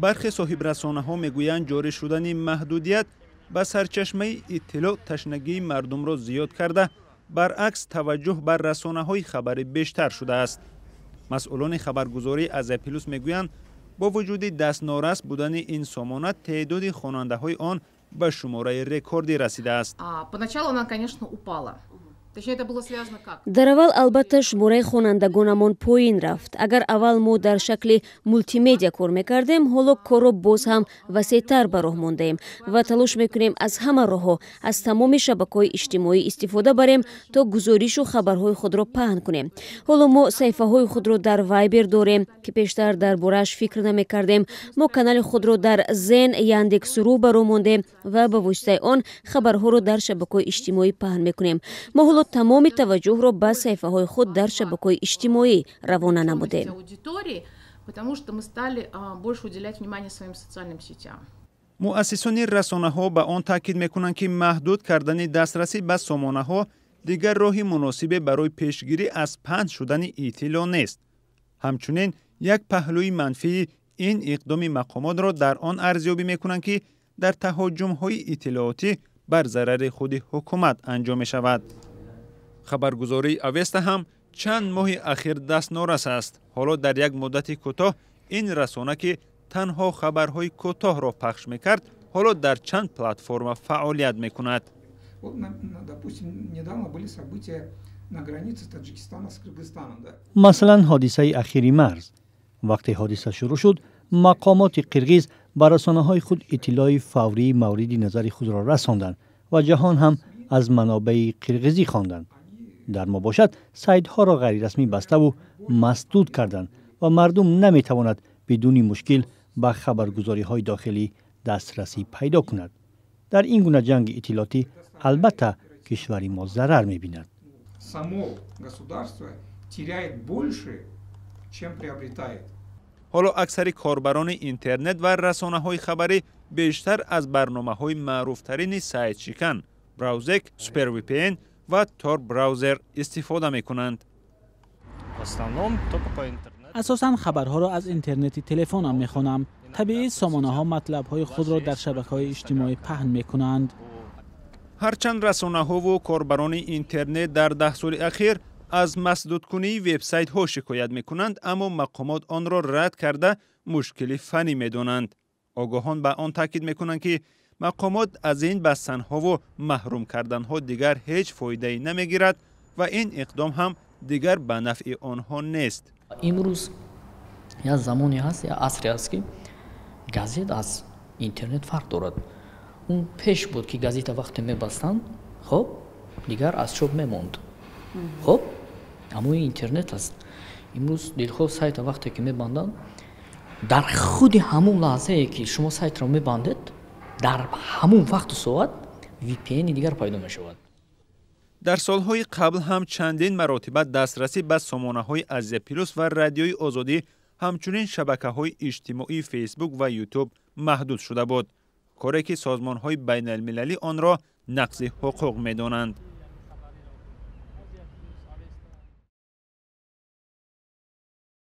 Бархе соҳибрасонаҳо мегӯянд, ҷорӣ шудани маҳдудият ба сарчашмаи иттилоъ ташнагии мардумро зиёд карда, баръакс, таваҷҷӯҳ бар расонаҳои хабарӣ бештар шудааст. Масъулони хабаргузории Азия Плюс мегӯянд, бо вуҷуди дастнорас будани ин сомона, теъдоди хонандаҳои он ба шумораи рекордӣ расидааст. Поначалу она, конечно, упала. Точнее, это было связано как? Дар аввал, албатта, шумораи хонандагонамон поин рафт. Агар аввал мо дар шакли мултимедиа кор мекардем, ҳоло корро боз ҳам васеътар ба роҳ мондаем ва талош мекунем, аз ҳама роҳҳо, аз тамоми шабакаҳои иҷтимоӣ истифода барем, то гузоришу хабарҳои худро паҳн кунем. Ҳоло мо саҳифаҳои худро дар Вайбер дорем, ки пештар дар борааш фикр намекардем. Мо канали худро дар Зен, Яндекс.Ру ба роҳ мондем ва ба воситаи он хабарҳоро дар шабакаҳои иҷтимоӣ паҳн мекунем. Мо ҳоло тамоми таваҷҷӯҳро ба саҳифаҳои худ дар шабакаҳои иҷтимоӣ равона намудем. Аудитории, потому что мы стали больше уделять внимание своим социальным сетям. Муассисони расонаҳо ба он таъкид мекунанд, ки маҳдуд кардани дастрасӣ ба сомонаҳо дигар роҳи муносибе барои пешгирӣ аз паҳн шудани иттилоъ нест. Ҳамчунин як паҳлӯи манфии ин иқдоми мақомотро дар он арзёбӣ мекунанд, ки дар таҳоҷумҳои иттилоотӣ бар зарари худи ҳукумат анҷом мешавад. Хабаргузории Авеста ҳам чанд моҳи ахир дастнорас аст. Ҳоло дар як муддати кӯтоҳ ин расона, ки танҳо хабарҳои кӯтоҳро пахш мекард, ҳоло дар чанд платформа фаъолият мекунад. Вот, допустим, недавно были события на границе Таджикистана с Кыргызстаном. Да? Масалан, ҳодисаи ахири марз. Вақте ҳодиса шурӯъ шуд, мақомоти қирғиз ба расонаҳои худ иттилои фаврии мавриди назари худро расонданд ва ҷаҳон ҳам аз манобеи қирғизӣ хонданд. Дар мо бошад, сайтҳоро ғайрирасмӣ баставу масдуд карданд ва мардум наметавонад бидуни мушкил ба хабаргузориҳои дохилӣ дастрасӣ пайдо кунад. Дар ин гуна ҷанги иттилоотӣ, албатта, кишвари мо зарар мебинад. Само государство теряет больше, чем приобретает. Ҳоло аксари корбарони интернет ва расонаҳои хабарӣ бештар аз барномаҳои маъруфтарини сайтшикан Браузек, SuperVPN ва Tor Browser истифода мекунанд. Асосан хабарҳоро аз интернети телефонам мехонам. Табиӣ, сомонаҳо матлабҳои худро дар шабакаҳои иҷтимоӣ паҳн мекунанд. Ҳарчанд расонаҳову корбарони интернет дар 10 соли ахир аз масдудкунии вебсайтҳо шикоят мекунанд, аммо мақомот онро рад карда, мушкили фаннӣ медонанд. Огоҳон ба он таъкид мекунанд, ки мақомот аз ин бастанҳову маҳрум карданҳо дигар ҳеҷ фоидае намегирад ва ин иқдом ҳам дигар ба нафъи онҳо нест. Имрӯз як замоне ҳаст, як асре ҳаст, ки газет аз интернет фарқ дорад. Он пеш буд, ки газета вақте мебастанд, хоб, дигар аз чоп мемонд. Хоб, аммо ин интернет аст. Имрӯз дилхоҳ сайта вақте ки мебанданд, дар худи ҳамун лаҳзае ки шумо сайтро мебандед, дар ҳамун вақту соат VPN дигар пайдо мешавад. Дар солҳои қабл ҳам чандин маротиба дастрасӣ ба сомонаҳои Азия Плюс ва Радиои Озодӣ, ҳамчунин шабакаҳои иҷтимоии Фейсбук ва Ютуб маҳдуд шуда буд, коре ки созмонҳои байналмилалӣ онро нақзи ҳуқуқ медонанд.